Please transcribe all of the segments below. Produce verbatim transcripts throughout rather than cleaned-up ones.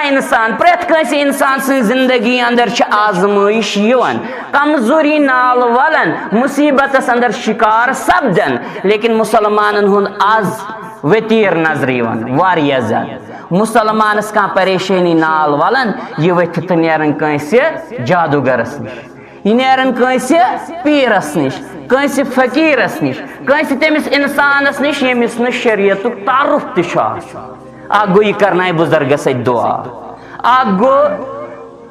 انسان، پرٛٮ۪تھ کٲنٛسہِ انسان سٕنٛز زندگی اندر چھِ آزمٲیش یِوان، کمزوری نال ولان، مصیبتس اندر شکار سپدان، لیکن مسلمانن ہُنٛد از وتیر نظرِ یِوان واریاہ زیادٕ۔ مسلمانس کانٛہہ پریشٲنی نال ولان، یہِ ؤتھِتھ تہٕ نیران کٲنٛسہِ جادوگرس نِش، یہِ نیران کٲنٛسہِ پیٖرس نِش، کٲنٛسہِ فقیٖرس نِش، کٲنٛسہِ تٔمِس انسانس نِش، ییٚمِس نہٕ شریعتُک تعارُف تہِ چھُ آسان۔ اکھ گوٚو، یہِ کرنایہِ بُزرگس سۭتۍ دُعا۔ اکھ گوٚو،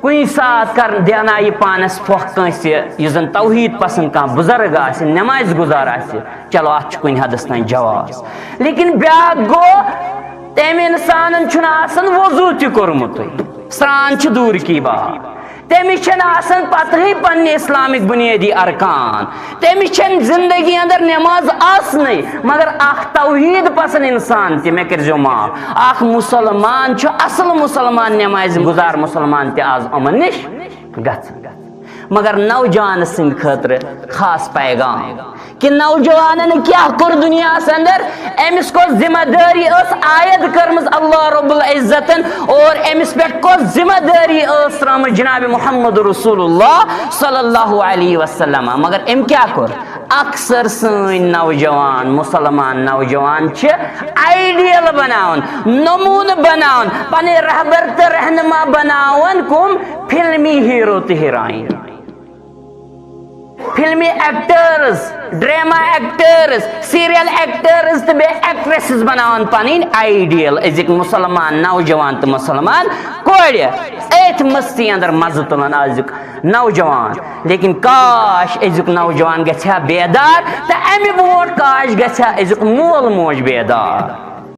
کُنہِ ساتہٕ کر، دیانایہِ پانس پھۄکھ کٲنٛسہِ، یُس زن توحیٖد پسنٛد کانٛہہ بُزرگ آسہِ، نمازِ گُزار آسہِ، چلو، اتھ چھُ کُنہِ حدس تام جواز۔ لیکن بیٛاکھ گوٚو، تٔمۍ انسانن چھُنہٕ آسان وضوٗ تہِ کوٚرمُتٕے، سرٛان چھِ دوٗرِ کی بات۔ تٔمِس چھَنہٕ آسان پتہٕے پننہِ اسلامٕکۍ بُنیٲدی ارکان۔ تٔمِس چھَنہٕ زندگی اندر نماز آسنٕے، مگر اکھ توحیٖد پسنٛد انسان تہِ، مےٚ کٔرۍزیو معاف، اکھ مسلمان چھُ، اصل مسلمان، نمازِ گُزار مسلمان تہِ از یِمن نِش گژھان۔ مگر نوجوان سٕنٛدِ خٲطرٕ خاص پیغام کہِ نوجوانن کیٛاہ کوٚر دُنیاہس اندر، أمِس کۄس ذمہ دٲری ٲس عائد کٔرمٕژ اللہ رب العزتن، اور أمِس پٮ۪ٹھ کۄس ذمہ دٲری ٲس ترٲومٕژ جناب محمد رسول اللہ صلی اللہ علیہ وسلم۔ مگر أمۍ کیٛاہ کوٚر؟ اکثر سٲنۍ نوجوان، مسلمان نوجوان چھِ آئیڈیل بناوان، نمونہٕ بناوان، پنٕنۍ رہبر تہٕ رہنما بناوان کم؟ فلمی ہیرو تہٕ ہیروئن، فلمی actors, drama actors, serial actors تہٕ بیٚیہِ ایکٹریسز بناوان پنٕنۍ آئیڈیل۔ أزِکۍ مسلمان نوجوان تہٕ مسلمان کورِ أتھۍ مستی اندر مزٕ تُلان أزیُک نوجوان۔ لیکن کاش أزیُک نوجوان گژھِ ہا بیدار، تہٕ امہِ برونٛٹھ کاش گژھِ ہا أزیُک مول موج بیدار۔